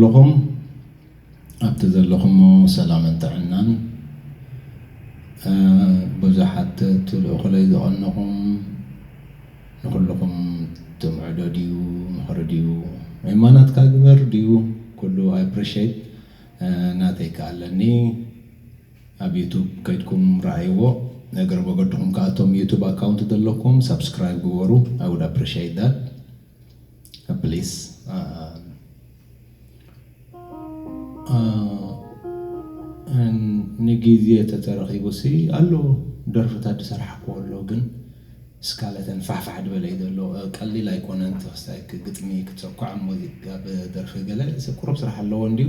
ኣለኹም ኣብቲ ዘለኹሞ ሰላምን ጥዕናን። እ፣ ብዙሓት ትልእኹለይ ዝቐነኹም ንኹልኹም ትምዕዶ ድዩ፣ ምኽሪ ድዩ፣ እማናትካ ግበር ድዩ፣ ኩሉ I appreciate። እ፣ ናተይ ከኣ ኣለኒ። ኣብ YouTube ከይድኩም ረኣይዎ። እግረ መገድኹም ከኣ እቶም YouTube account ዘለኩም subscribe ግበሩ። I would appreciate that please። እ፣ እ፣ ን-፣ ንግዜ ተተረኺቡሲ ኣሎ ደርፍታት ዝሰራሕክዎ ኣሎ፣ ግን ስካለተን ፋሕፋሕ ዝበለ እዩ ዘሎ። እ፣ ቀሊል ኣይኮነን። ተኸስታይ ክ-፣ ግጥሚ ክትሰኳዕ፣ ሙዚቃ፣ ብ-፣ ደርፊ ገለ ስ-፣ ቁሩብ ስራሕ ኣለዎ እንድዩ።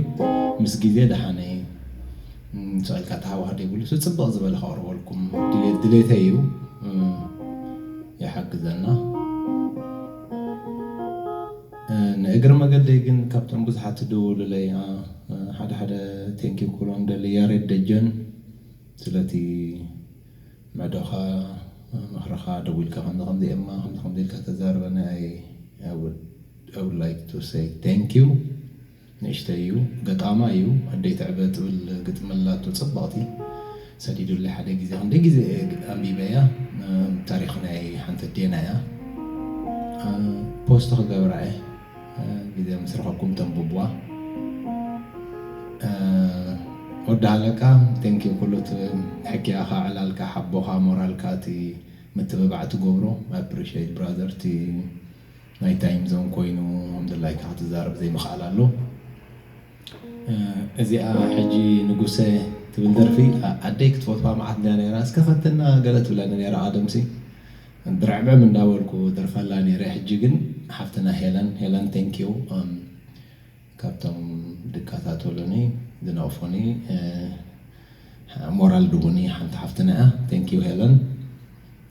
ምስ ግዜ ደሓነ እዩ። ም፣ ስቕ ኢልካ ተሃዋህ ደይብሉ። ስ-፣ ጽብቕ ዝበለ ከቕርበልኩም ድሌት-፣ ድሌተይ እዩ። እ፣ ይሓግዘና። እ፣ ንእግሪ መገደይ ግን ካብቶም ብዙሓት ትድውሉለይ፣ እ፣ ሓደ ሓደ ቴንኪው ክብሎም ደሊ ያሬድ ደጀን ስለቲ መዕዶኻ፣ ምኽርኻ፣ ደዊልካ ከምዚ ከምዚ እማ፣ ከምዚ ከምዚ ኢልካ ተዛርበኒ፣ I፣ I would፣ I would like to say thank you። ንእሽተይ እዩ፣ ገጣማ እዩ። ኣደይ ትዕበ ትብል ግጥሚ ኣላቶ ጽብቕቲ፣ ሰዲዱለይ ሓደ ግዜ፣ ክንደይ ግዜ እየ ኣንቢበያ። ታሪኽ ናይ ሓንቲ ኣዴና እያ። ፖስት ክገብራ እየ። ግዜ ምስ ረኸብኩም ተንብብዋ። እ፣ ወዲ ሃለቃ፣ ቴንኪው ኩሉ እቲ ሕክያኻ፣ ዕላልካ፣ ሓቦኻ፣ ሞራልካ፣ እቲ ምትብባዕ ትገብሮ፣ ኣፕሪሺየት ብራዘር። እቲ ናይ ታይም ዞን ኮይኑ ከም ድላይካ ክትዛረብ ዘይምኽኣል ኣሎ። እ፣ እዚኣ ሕጂ ንጉሰ ትብል ደርፊ፣ ኣ-፣ ኣደይ ክትፈትዋ መዓት እንድያ ነይራ። እስከ ፈትና ገለ ትብለኒ ነይራ ቀደምሲ። ድርዕምዕም እንዳበልኩ ደርፈላ ነይረ። ሕጂ ግን ሓፍትና ሄለን፣ ሄለን፣ ቴንኪው። እም፣ ካብቶም ዝከታተሉኒ፣ ዝነቕፉኒ፣ እ፣ ሞራል ድቡኒ ሓንቲ ሓፍትና እያ። ቴንኪው ሄለን።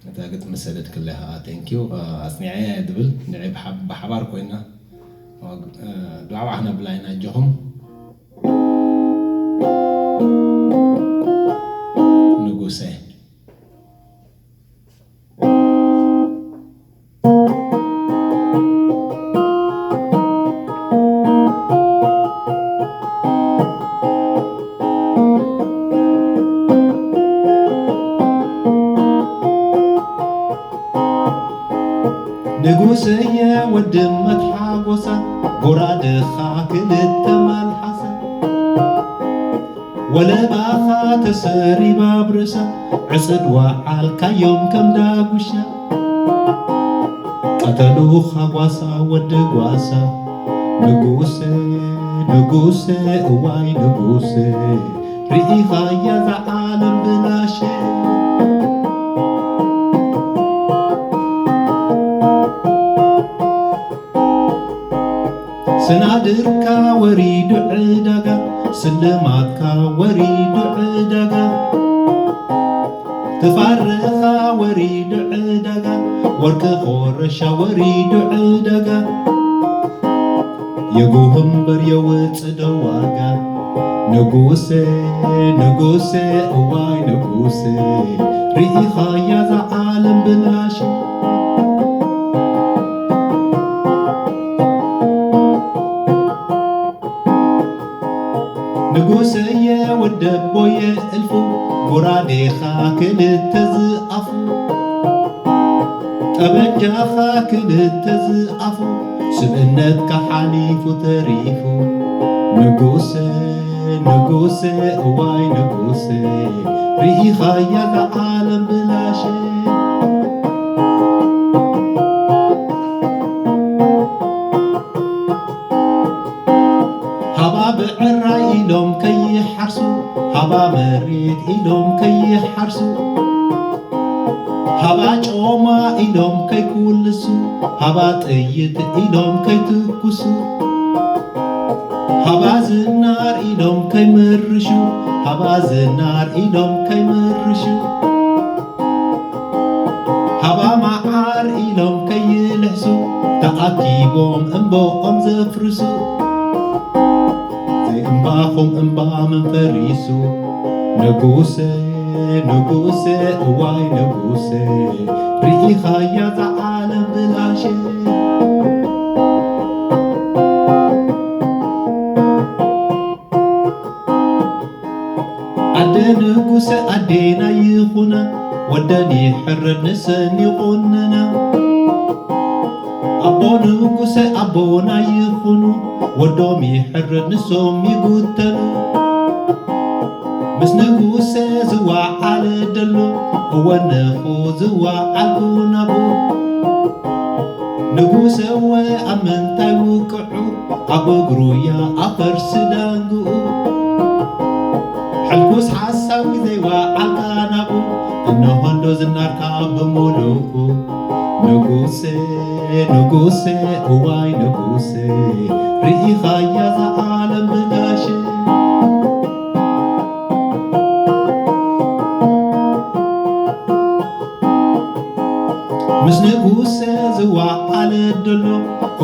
እታ ግጥሚ ሰደድክለይ ከዓ ቴንኪው። እ፣ ኣጽኒዐያ እየ ድብል። ንዒ ብሓ-፣ ብሓባር ኮይና፣ እ፣ ዳዕዋ ክነብላ ኢና። ኣጆኹም። ንጉሰ። ንጉሰየ ወዲ መትሓጎሳ፣ ጎራደኻ ክልተ መልሓሳ፣ ወለባኻ ተሰሪባ ብርእሳ፣ ዕጽድ ወዓልካዮም ከም ዳጉሻ። ቀተሉኻ ጓሳ ወዲ ጓሳ፣ ንጉሰ፣ ንጉሰ፣ እዋይ ንጉሰ፣ ርኢኻያ እዛ ዓለም ብላሸ። ስናድርካ ወሪዱ ዕዳጋ፣ ስልማትካ ወሪዱ ዕዳጋ፣ ትፋርኻ ወሪዱ ዕዳጋ፣ ወርቂ ኮረሻ ወሪዱ ዕዳጋ፣ የጉህ እምበር የውጽእ ዶ ዋጋ? ንጉሰ፣ ንጉሰ፣ እዋይ ንጉሰ፣ ርኢኻያ እዛ ዓለም ብላሽ። ንጉሰየ ወደቦየ እልፉ፣ ጎራዴኻ ክልተ ዝኣፉ፣ ጠበንጃኻ ክልተ ዝኣፉ፣ ስብእነትካ ሓሊፉ ተሪፉ። ንጉሰ፣ ንጉሰ፣ እዋይ ንጉሰ፣ ርኢኻያ እዛ ዓለም ብላሸ። ሃባ ብዕራይ ኢሎም ከይሓርሱ፣ ሃባ መሬት ኢሎም ከይሓርሱ፣ ሃባ ጮማ ኢሎም ከይኩልሱ፣ ሃባ ጥይት ኢሎም ከይትኩሱ፣ ሃባ ዝናር ኢሎም ከይምርሹ፣ ሃባ ዝናር ኢሎም ከይምርሹ፣ ሃባ መዓር ኢሎም ከይልሕሱ፣ ተኣኪቦም እምባኦም ዘፍርሱ። ዘይእምባኹም እምባ መን ፈሪሱ? ንጉሰ፣ ንጉሰ፣ እዋይ ንጉሰ፣ ርኢኻያ እዛ ዓለም ብላሸ። ንጉሰ ኣዴና ይኹና፣ ወደን ይሕረድ ንሰን ይቑነና። ኣቦ ንጉሰ ኣቦና ይኹኑ፣ ወዶም ይሕረድ ንሶም ይጉተኑ። ምስ ንጉሰ ዝወዓለ ደሎ፣ እወ ነኹ ዝወዓልኩ ናብኡ። ንጉሰ እወ ኣብ ምንታይ ውቅዑ፣ ኣብ እግሩያ ኣብ ፈርሲ ዳንግኡ። ሕልኩስ ሓሳብ ግዜ ወዓልካ ናብኡ፣ እነሆ እንዶ ዝናርካ ብምሉኡ። ንጉሰ፣ ንጉሰ፣ እዋይ ንጉሰ፣ ርኢኻያ እዛ ዓለም ብላሸ። ምስ ንጉሰ ዝወዓለ ደሎ፣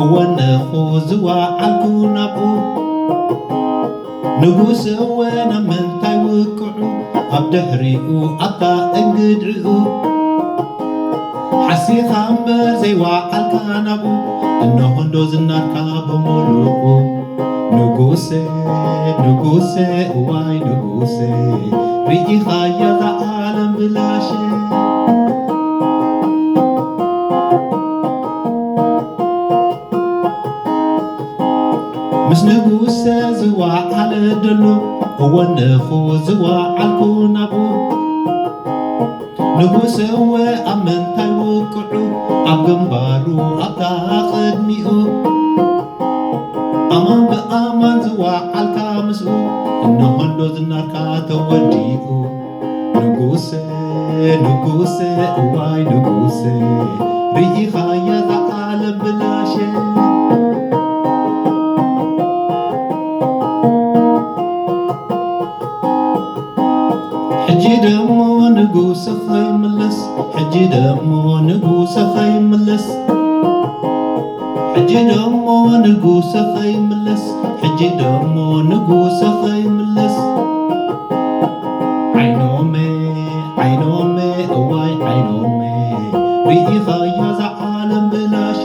እወ ነኹ ዝወዓልኩ ናብኡ። ንጉስ እወ ናብ ምንታይ ውቅዑ፣ ኣብ ድሕሪኡ ኣብታ እንግድዕኡ። ሓሲኻ እምበር ዘይወዓልካ ናብኡ፣ እነሆ እንዶ ዝናርካ ብምሉኡ። ንጉሰ፣ ንጉሰ፣ እዋይ ንጉሰ፣ ርኢኻያ እዛ ዓለም ብላሸ። ምስ ንጉሰ ዝወዓለ ደሎ፣ እወ ነኹ ዝወዓልኩ ናብኡ። ንጉሰ እወ ኣብ ምንታይ ውቅዑ፣ ኣብ ግንባሩ ኣብታ ቅድሚኡ። ኣማን ብኣማን ዝወዓልካ ምስኡ፣ እነሆ እንዶ ዝናርካ ተወዲኡ። ንጉሰ፣ ንጉሰ፣ እዋይ ንጉሰ፣ ርኢኻያ እዛ ዓለም ብላሸ። ሕጂ ደሞ ንጉሰ ኸይምለስ፣ ሕጂ ደሞ ንጉሰ ኸይምለስ፣ ሕጂ ደሞ ንጉሰ ኸይምለስ፣ ሕጂ ደሞ ንጉሰ ኸይምለስ። ዓይኖመ፣ ዓይኖመ፣ እዋይ ዓይኖመ፣ ርኢኻያ እዛ ዓለም ብላሸ።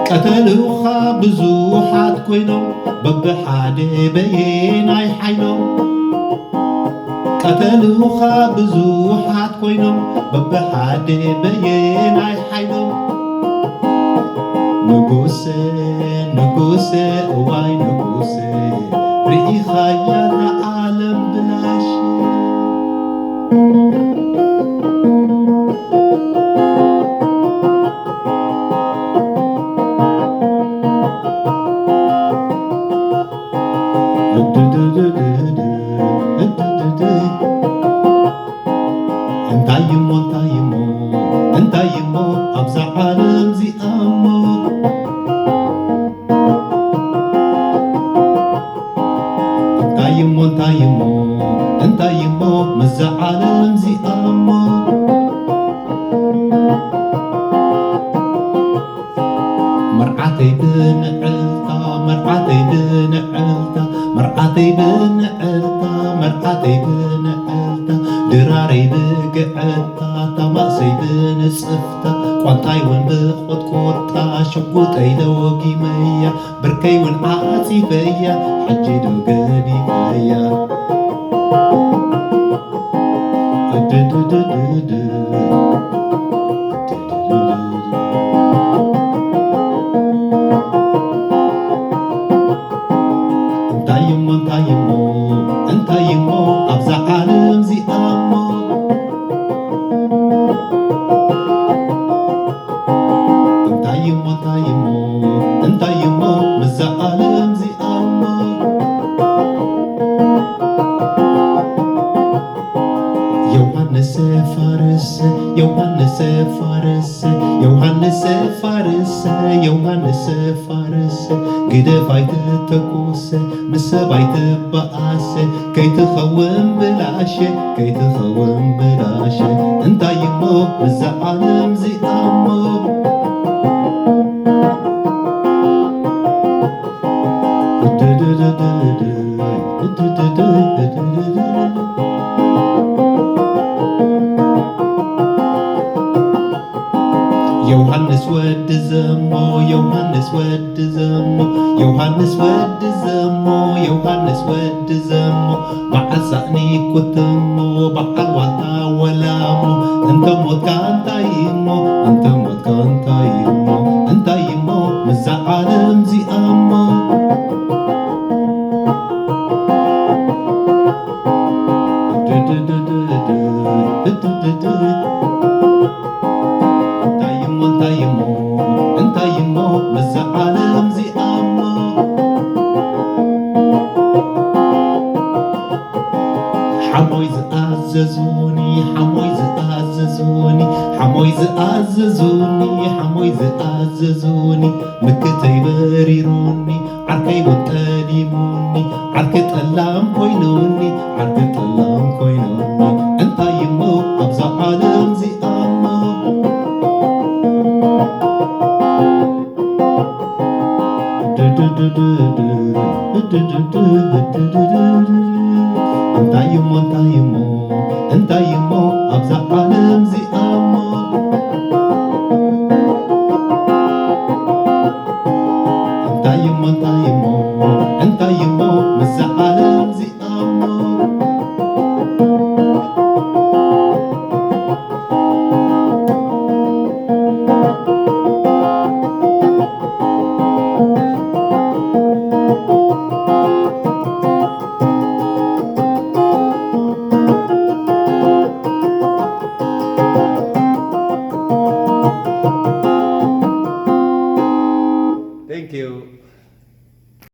ቀተልኻ ብዙሓት ኮይኖም በብሓደ በየናይ ሓይሎም? ቀተልኻ ብዙሓት ኮይኖም በብሓደ በየናይ ሓይሎም? ንጉሰ፣ ንጉሰ፣ እዋይ ንጉሰ፣ ርኢኻያ ንዓለም ብላሽ። እንታይ እሞ፣ እንታይ እሞ፣ እንታይ እሞ ኣብዛ ዓለም እዚኣ እሞ? እንታይ እሞ፣ እንታይ እሞ፣ እንታይ እሞ ምስዛ ዓለም እዚኣ እሞ? መርዓተይ ብንዕልታ፣ መርዓተይ ብንዕልታ፣ መርዓተይ ብንዕልታ፣ መርዓተይ ብንዕልታ፣ ድራረይ ብግዕታ፣ ታማእሰይ ብንጽፍታ፣ ቋንጣይ እውን ብቆጥቆጣ፣ ሽጉጠይ ለወጊመያ፣ ብርከይ እውን ዓጺፈያ፣ ሕጂ ዶ ገዲፈያ? እድድድድድ። እንታይ እሞ፣ እንታይ እሞ፣ እንታይ እሞ ኣብዛ ዓለም እዚኣ እሞ? እንታይ እሞ፣ እንታይ እሞ፣ እንታይ እሞ ምስዛ ዓለም እዚኣ እሞ? ዮሃንስ ፋርስ፣ ዮሃንስ ፋርስ፣ ዮሃንስ ፋርስ፣ ዮሃንስ ፋርስ፣ ግደፍ ኣይትተኩስ፣ ምስ ሰብ ኣይትበኣስ፣ ከይትኸውን ብላሽ፣ ከይትኸውን ብላሽ። እንታይ እሞ ምስዛ ዓለም እዚኣ እሞ? ዮሃንስ ወዲ ዘሞ፣ ዮሃንስ ወዲ ዘሞ፣ ዮሃንስ ወዲ ዘሞ፣ ዮሃንስ ወዲ ዘሞ፣ በዓል ሳእኒ ኩትሞ፣ በዓል ዋልታ ወላሞ፣ እንተ ሞትካ እንታይ እሞ፣ እንተ ሞትካ እንታይ እሞ፣ እንታይ እሞ፣ ምስዛ ዓለም ዚኣሞ። እንታይ እሞ፣ እንታይ እሞ፣ እንታይ እሞ፣ ምስዛ ዓለም ዚኣሞ። ሓሞይ ዝኣዘዙኒ፣ ሓሞይ ዝኣዘዙኒ፣ ሓሞይ ዝኣዘዙኒ፣ ሓሞይ ዝኣዘዙኒ፣ ምክተይ በሪሩኒ፣ ዓርከይ እውን ጠሊሙኒ፣ ዓርከ ጠላም ኮይኑኒ፣ ዓርከ ጠላም ኮይኑኒ። እንታይ እሞ ኣብዛ ዓለም ዚኣሞ። እንታይ እሞ፣ እንታይ እሞ፣ እንታይ እሞ ኣብዛ ዓለም ዚኣሞ። እንታይ እሞ፣ እንታይ እሞ፣ እንታይ እሞ ምስዛ ዓለም ዚኣሞ። Thank you.